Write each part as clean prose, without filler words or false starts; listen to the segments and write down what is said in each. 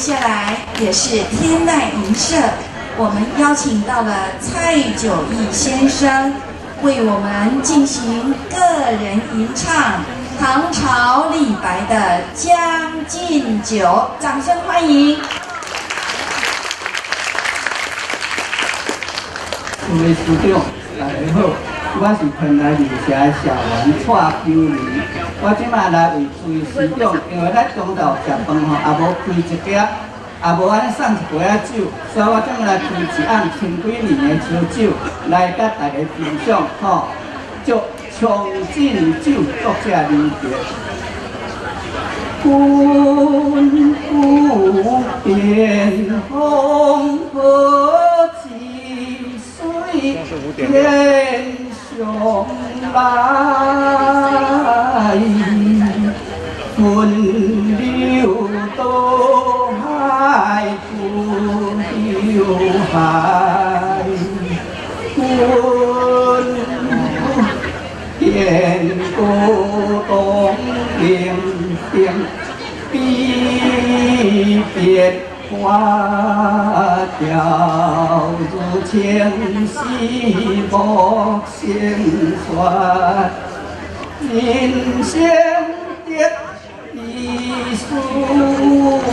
下來也是天籟吟社，我們邀請到了蔡九義先生，為我們進行個人吟唱唐朝李白的《將進酒》，掌聲歡迎。各位師長，大家好，我是天籟吟社的社員蔡秋林。我這擺來為朱師長，因為咱中晝食飯吼，也無開一家，也無按呢送一杯仔酒，所以我這擺來開一甕千幾年的燒酒，來佮大家分享吼，祝《將進酒》作者李白。君不見黃河之水天上來，奔流到海不流海，君不見古東平平，比別花調如青絲莫成說，人生得意須盡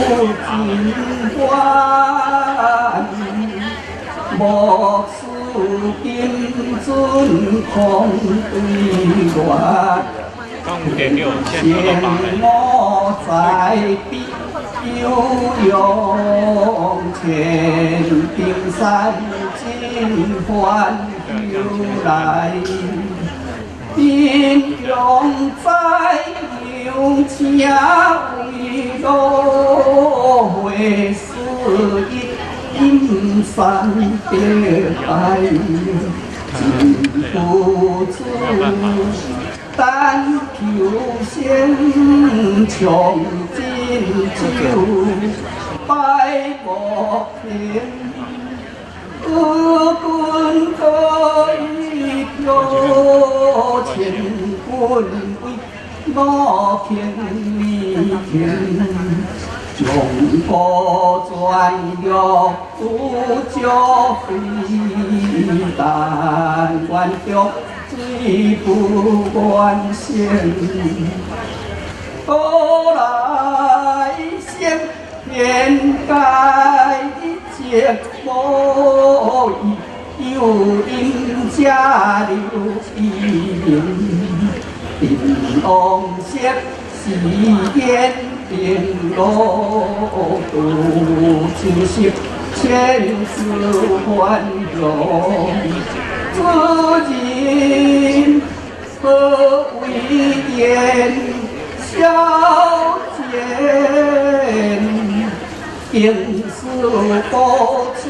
歡，莫使金樽空對月。剛5.6，現在調到8 我在彼悠揚前定山盡歡又來，陰陽在陽請為羅會是一陰山別白，真不知。但求仙將進酒，擺不平。與君歌一曲，千君為我聽你聽。將歌轉玉不足非，但願濁水不怨深。古來聖賢皆寂無疑，有飲者留其名。帝王色是言定路，度秋色千絲萬容。此人何為言瀟賤？竟是高處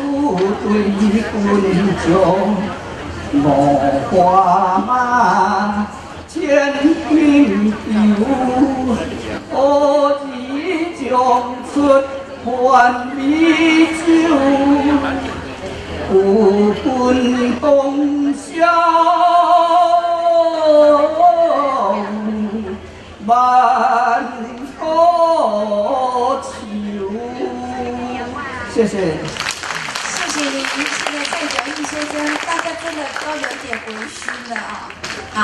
對君酌，五花馬，千金裘，何日將出還美酒？與君共銷萬古愁。謝謝。謝謝您，謝謝蔡九義先生，大家真的都有點微醺了啊。好。